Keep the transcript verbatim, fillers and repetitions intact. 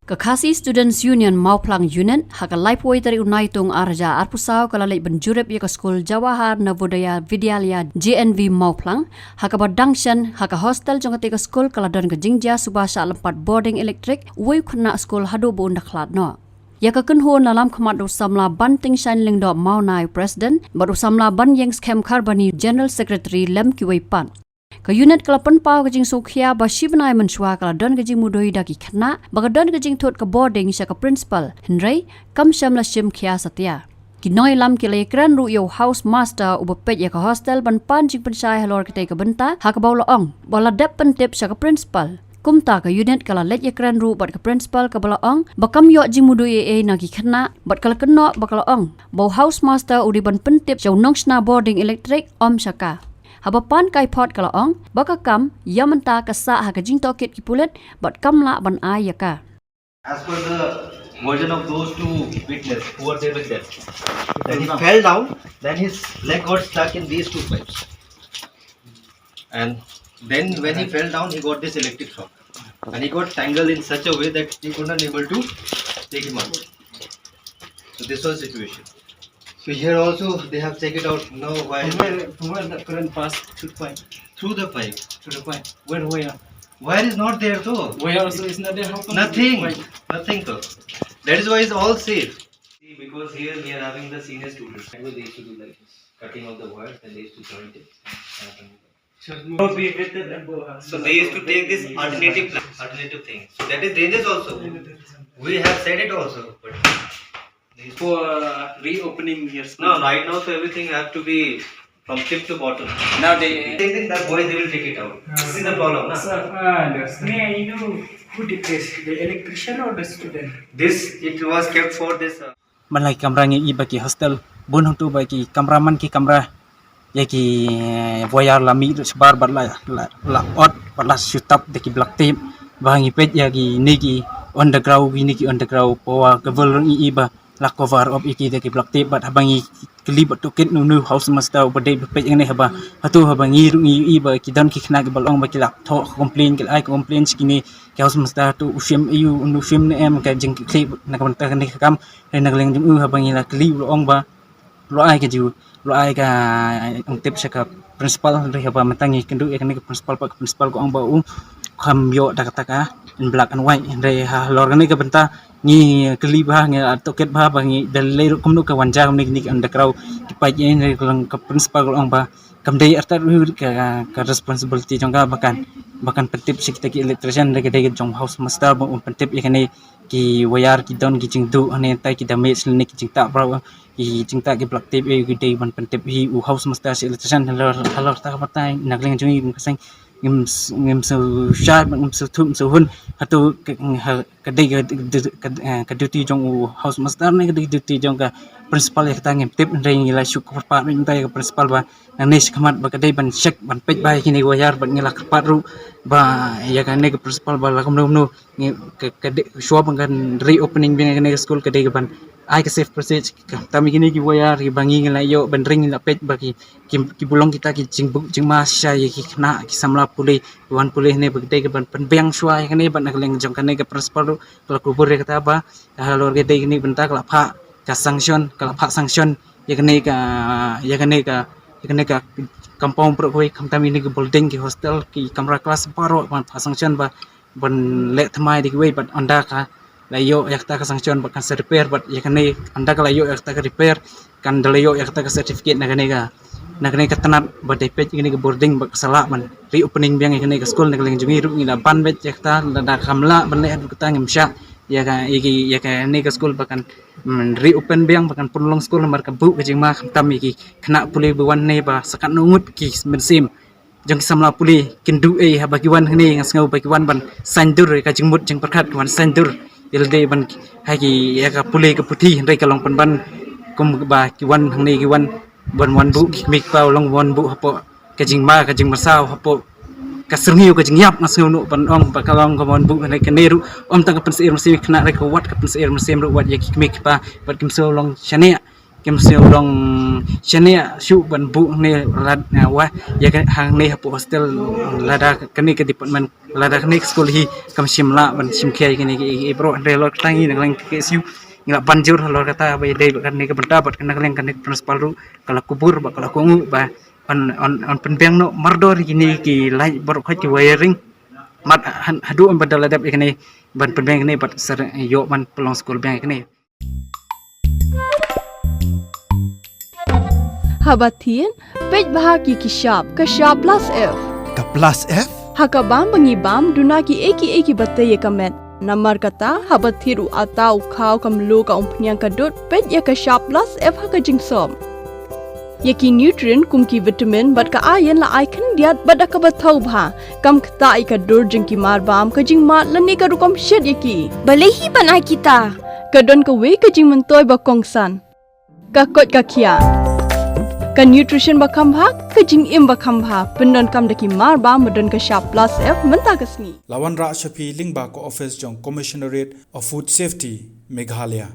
Ka Khasi Students Union Mawphlang Unit, ha ka laiphew tarik u Naitung arhajar arphew saw ka la leit ban jurip ïa ka skul Jawahar Navodaya Vidyalaya J N V Mawphlang, ha kaba dang shen, ha ka hostel jong katei ka skul ka la don ka jingjia suba shah lympat boarding electric, uwei u khynnah skul haduh ba un da khlad noh. Ïa ka kynhun la lam khmat da u samla Bantingshain Lyngdoh Mawnai, President, bad u samla Banïeng Skhem Kharbani, General Secretary, lem kiwei pat. Ka unit ka la pynpaw ka jingsngewkhia ba shi bnai mynshuwa ka la don ka jingmudui da ki khynnah, ba ka don ka jingthut ka boarding sha ka principal, hynrei kam shym la shim khia satia. Ki nongïalam ki la ïakren ruh ïa u house master uba peit ïa ka hostel ban pan jingpynshai halor katei ka bynta, ha kaba u la ong ba la dep pyntip sha ka principal. Kumta ka unit ka la leit ïakren ruh bad ka principal kaba la ong ba kam ïoh jingmudui ei ei na ki khynnah, bad ka la kynnoh ba ka la ong ba u house master u dei ban pyntip sha u nongshna boarding electric, ym sha ka. Haba pan kai phot ka la ong ba ka kam ïa mynta ka sah ha ka jingtohkit ki pulit bad kam lah ban ai ïa ka. As per the version of those two witness who were there with them, that he fell down, then his leg got stuck in these two pipes. And then when he fell down, he got this electric shock. And he got tangled in such a way that he could not able to take him out. So this was the situation. So here also they have checked it out. No, why? From where, from where the current passed through the pipe? Through the pipe. Through the pipe. Where, where? Wire is not there though. Wire also is not there. How come? Nothing. Nothing though. That is why it's all safe. See, because here we are having the senior students. They used to do like this, cutting of the wires, and they used to join it. So they used to take this alternative plan, alternative thing. So that is dangerous also. We have said it also, but for uh, reopening your school. No, right now so everything have to be from tip to bottom. Now they think that boys they will take it out. This is the problem, na? Sir, uh, may I know who did this, the electrician or the student? This it was kept for this. Uh, Ban la ki kamra ngi i ba ki hostel bun hangtu ba ki kamra man ki kamra ïa ki wire la mih shabar bad la, la, la ot bad la shu tap da ki black tape. Ba ngi peit ïa kine ki underground, kine ki underground power cable ngi i ba la cover up ïa ki da ki black tape bad haba ngi kylli bad tohkit ïa une u house master uba dei ba peit ïa kane haba hato haba ngi ruh ngi i ba ki don ki khynnah kiba la ong ba ki la thoh complain, ki la ai complain sha kine ki house master, to u shim aiu, u shim ne em ka jingkitkhlieh na ka bynta kane ka kam. Hynrei na ka liang jong u haba ngi la kylli u la ong ba u la ai ka ju, u la ai ka, eh, ong tip sha ka principal, hynrei haba mynta ngi kynduh ïa kane ka principal, ba ka principal ka ong ba u kham ïoh da kata ka in black and white. Hynrei halor kane ka bynta ngi kylli bha, ngi la tohkit bha ba ngi da lei ruh kumno ka wan jia kumne kine ki underground ki paip, hynrei ka principal ka ong ba kam dei artat ruh ka, ka responsibility jong ka ba kan, ba kan pyntip sha kita ki electrician, hynrei ka dei jong house master ba un pyntip ïa kane ki wire ki don ki jingduh, hynrei hangtai ki damage lane ki jingtah bra, ki jingtah ki black tape, eh, ki dei ban pyntip hi u house master sha electrician. Halor, halor kata ka bynta na ka liang jong ngi kum ka seng ngim s-, ngim sngewshai, ngim sngewthuh, ngim sngewhun hato ka, ha, ka dei ka, ka, eh, ka duty jong u house master ne ka dei duty jong ka principal ïa kata ngim tip. Hynrei ngi la shu kyrpad mynta ïa ka principal ba nangne shakhmat ba ka dei ban check ban peit bha ïa kine ki wire bad ngi la kyrpad ruh ba ïa kane ka principal ba la kumno kumno ngi ka, ka dei shuwa ba kan reopening biang ïa kane ka skul ka dei ka ban ai ka safe passage. Khamtam ïa kine ki wire kiba ngi ngi la ïoh ban ring ngi la peit ba ki, ki, ki ba long kita ki jingbuh jingma shisha ïa ki khynnah ki samla pule, ki wan pule hangne ba ka dei ka ban pynbiang shuwa ïa kane bad na ka liang jong kane ka principal ruh ka la kubur ïa kata ba halor ka dei kane ka bynta ka la phah ka sanction, ka la phah sanction ïa kane ka, ïa kane ka, ïa kane ka compound baroh kawei, khamtam ïa kane ka building, ki hostel, ki kamra class baroh ban phah sanction ba ban leh thymmai da kiwei bad ynda ka la ïoh ïa kata ka sanction ba kan sa repair bad ïa kane ynda ka la ïoh ïa kata ka repair kan da la ïoh ïa kata ka certificate na kane ka, na kane ka tnat ba dei peit ïa kane ka building ba ka sa lah ban reopening biang ïa kane ka skul. Na ka liang jong ngi ruh ngi la ban beit ïa kata, lada kam lah ban leh haduh kata ngim shah ïa ka, ïa ki, ïa kane ka skul ba kan, mm, reopen biang, ba kan pynlong skul namar ka buh ka jingma khamtam ïa ki khynnah pule ba wan hangne ba sa katno ngut ki mynsiem jong ki samla pule kin duh ei haba ki wan hangne. Nga sngew ba ki wan ban saiñdur ïa ka jingmut jingpyrkhat, ki wan saiñdur ïa lade ban ha ki ïa ka pule ka puthi, hynrei ka long pynban kum ba ki wan hangne ki wan ban wan buh ki kmie ki kpa, u long wan buh hapoh ka jingma ka jingmynsaw hapoh ka syrngiew ka jingïap. Nga sngew noh ban ong ba ka long ka wan buh hynrei kane ruh ym tang ka pynsyier mynsiem ïa ki khynnah, hynrei ka wat ka pynsyier mynsiem ruh wat ïa ki kmie ki kpa bad ki mynsiem long shane. Kim siew long shane shu ban buh ne lad, eh, wa ya ka hang ne hapoh hostel, lada kane ka department, lada kane ka school hi kam shim lah ban shim khia kane ki, ki bro, hynrei halor kata ngi na ka liang ka K S U ngi la ban jur halor kata ba ïadei bad kane ka bynta bad kane ka liang kane ka principal ruh ka la kubur bad ka la kohnguh ba yn, yn, yn pynbiang noh mardor ïa kine ki light baroh khoit ki wiring. Mat han haduh ban da la dep ïa kane ban pynbiang kane bad sar ïoh ban pynlong school biang ïa kane. Haba thied, peit bha ki ki shap, ka shap plus F. Ka plus F? Ha ka bam ba ngi bam, duna ki ei ki ei ki ba tei ïa ka met. Namar kata, haba thied u ata, u khaw, ka mluh, ka umphniang, ka dud, peit ïa ka shap plus F ha ka jingsop. Ïa ki nutrient kum ki vitamin bad ka iron la ai khyndiat bad da kaba thaw bha. Kam ktah ïa ka dur jong ki mar bam, ka jingmad lane ka rukom shet ïa ki. Balei hi ban ai kita? Ka don kawei ka jingmyntoi ba kongsan. Ka koit ka khiah. Ka nutrition ba kham bha, ka jingim ba kham bha. Pyndonkam da ki mar bam ba don ka shap plus F mynta ka sngi. La wanrah sha phi lyngba ka office jong Commissionerate of Food Safety, Meghalaya.